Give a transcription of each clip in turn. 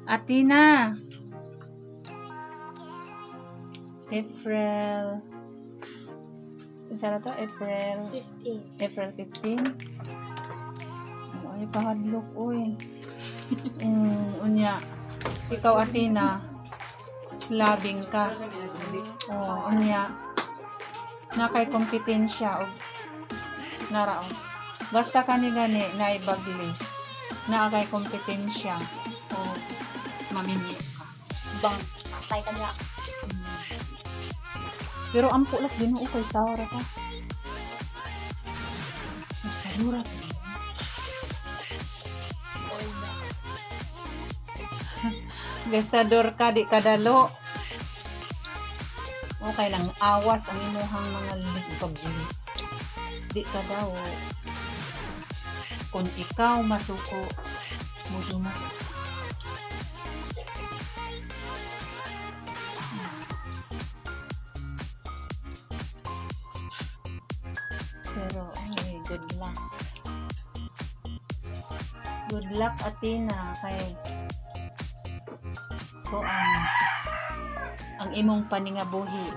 Atina. April. Unsa na to? April 15. April 15. Oh, ay pahadlok oy. Unya. Ikaw, Atina, labing ka. Oh, unya. Na kay kompetensya og narao. Basta kani gani na ibaglis. Na kay kompetensya o mamimili ka. Bang, patay ka niya. Pero ampo las Ginoo kay tao ra ka. Basta dura. Oil na. Gastador ka, di kadalo. Okay lang, awas ang imuhang mga pagbilis. Di ka daw. Kung ikaw masuko, mudumo. Pero, ay, good luck. Good luck, Athena, kay ko ang imong paningabuhi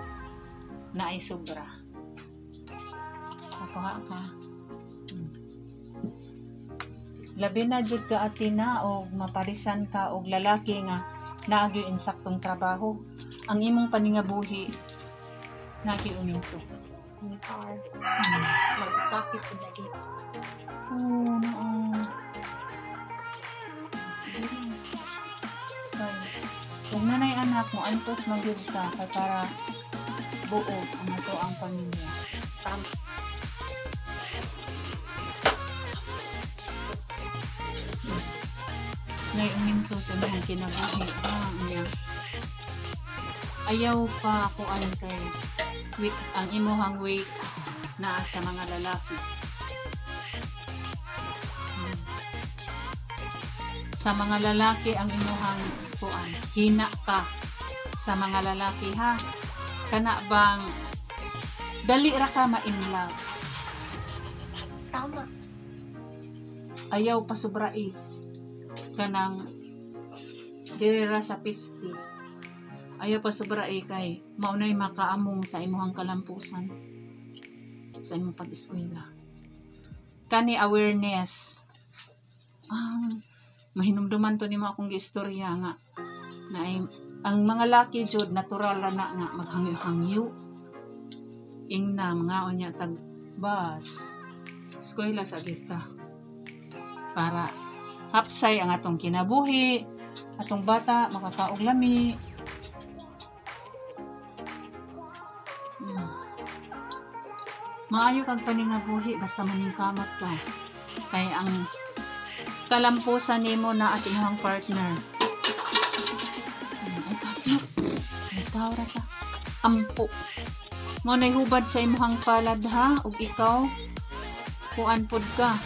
na ay sobra. Nakuha ka. Labi na jud ka, Athena, og maparisan ka og lalaki nga naagyo insaktong trabaho. Ang imong paningabuhi naagyo uminto. Car. Magsakit ko lagi. Oo, noo. Sige lang. Kay, kung nanay anak mo, antos magyud ka kay para buo ang ato ang pamilya. Tama. Nay uminto sa imong kinabuhi. Ah, niya. Ayaw pa kuan kay weak ang imuhang weight naa sa mga lalaki. Sa mga lalaki ang imuhang kuan, hina ka sa mga lalaki ha. Kana bang dali ra ka ma-in love. Tama. Ayaw pa sobra eh. Kanang diri ra sa 50. Ayaw pa sobra eh kay maunay makaamong sa imuhang kalampusan sa imong pag-eskwela. Kani awareness. Ah, mahinumduman to nimo akong giistorya nga na ay, ang mga laki jud natural ra na nga maghangyo-hangyo. Ingna mga unya tag bus. Eskwela sa kita. Para hapsay ang atong kinabuhi, atong bata makakaog lami. Maayo kag paningabuhi basta maningkamot ka. Kay ang kalampusan nimo na as imong partner. Ay katlo. Ay tao ra ka. Ampo. Mo nay hubad sa imong palad ha ug ikaw kuan pod ka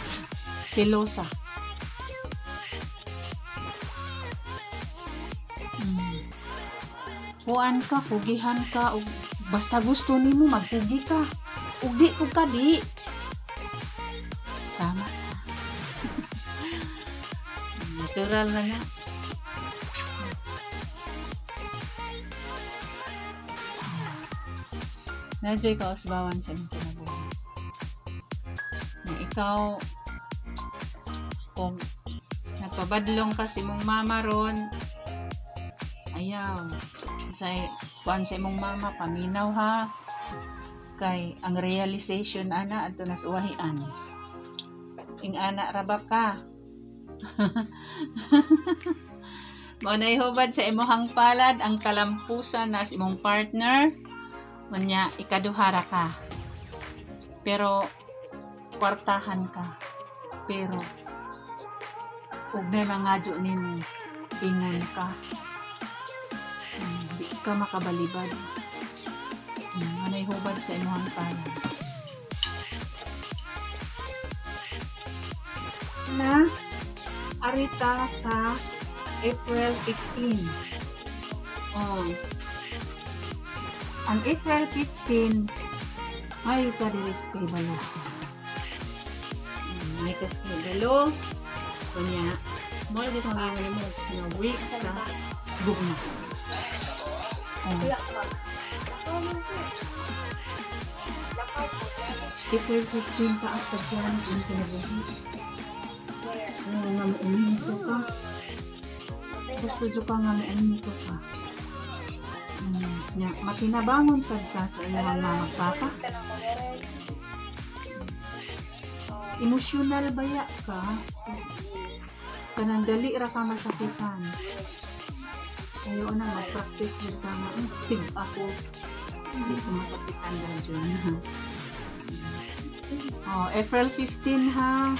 selosa. Kuan ka, kugihan ka ug basta gusto nimo magkugi ka. Ug di pud ka di. Tama ka. Natural na nga. Nadyo'y kausbawan sa imong kinabuhi. Na ikaw, kung nagpabadlong ka sa imong mama ron, ayaw. Sa, kuan sa imong mama, paminaw ha. Kay ang realization ana adto nas uwahian. Ing ana ra ba ka? Mao nay hubad sa imong palad ang kalampusan na sa imong partner. Unya ikaduha ra ka. Pero kwartahan ka. Pero ug may mangadyo nimo ingon ka. Di ka makabalibad. Anay hubad sa imong palad. Na arita sa April 15. Oh. Ang April 15 ayo ka diri sa kahibalo. May kas kahibalo. Kunya, mo lagi kong ingon nimo nga kinabuhi sa gugma. Oh. Wala pa. Lakaw man ko. Lakaw ko sa April 15, taas kag plano sa imong kinabuhi. Where? Oo, nga muuminto ka. Gusto jud ka nga muuminto ka. Nya, makinabangon sad ka sa imong mama ug papa. Emosyonal baya ka? Kanang dali ra ka masakitan. Ayo na, mag-practice jud ka nga, "Tig ako. Hindi ko masakitan dahil jud." Oh, April 15 ha.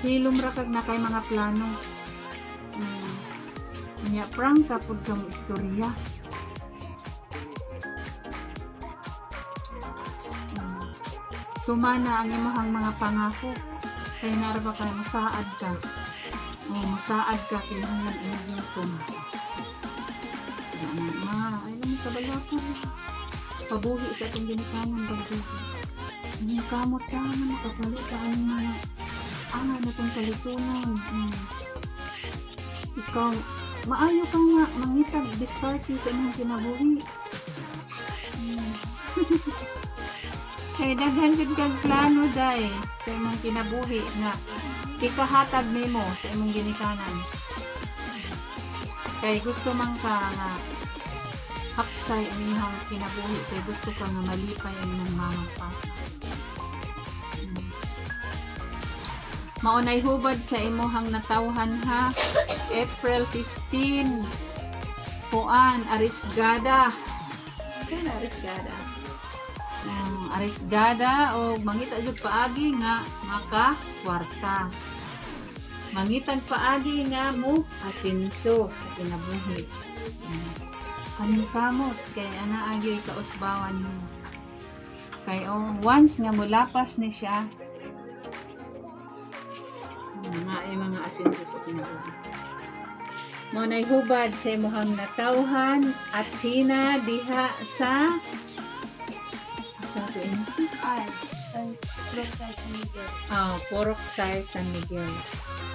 Hilom ra kag na kay mga plano. Nya prangka pud kang istorya. Tumana ang imong mga pangako. Kay nara ba kay masaad ka. Oh, masaad ka, kinahanglan imong gitom. Mga ay lang kabalakan. Pabuhi sa atong ginikanan bagyo. Ang kamot ka man makapalo ka ang mga anga na tong palitunan. Ikaw, maayo ka nga mangitag diskarte sa imong kinabuhi. Kay daghan jud kag plano day sa imong kinabuhi nga ikahatag nimo sa imong ginikanan. Kay gusto man ka nga hapsay ang imong kinabuhi, kay gusto ka nga malipay ang imong mama ug papa. Maunay hubad sa imuhang natawhan ha. April 15. Kuan, Arisgada. Kaya na Arisgada. Arisgada o mangita jud paagi nga maka kwarta. Mangitag paagi nga mo asinso sa kinabuhi. Kaning kamot kay ana agi kausbawan mo. Kay oh, once nga mulapas ni siya, nga ay mga asinso sa kinabuhi. Mo nay hubad sa imuhang natawhan at sina diha sa asa to ini? Ay, San Roxay San Miguel. Ah, Purok Say San Miguel.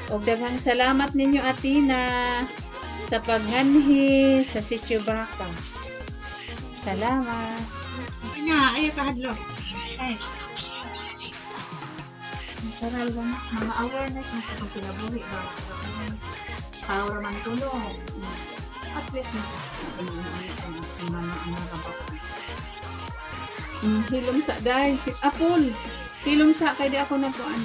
Og daghang salamat ninyo, Atina, sa pagnganhi sa Sitio Baka. Salamat. Ina, ayaw ka hadlok. Ay. Natural ba na? Mga awareness na sa itong kinabuhi ba? Sa kanang power man tulo. At least na. Hilom sa day. Apol. Hilom sa kay di ako nagkuan.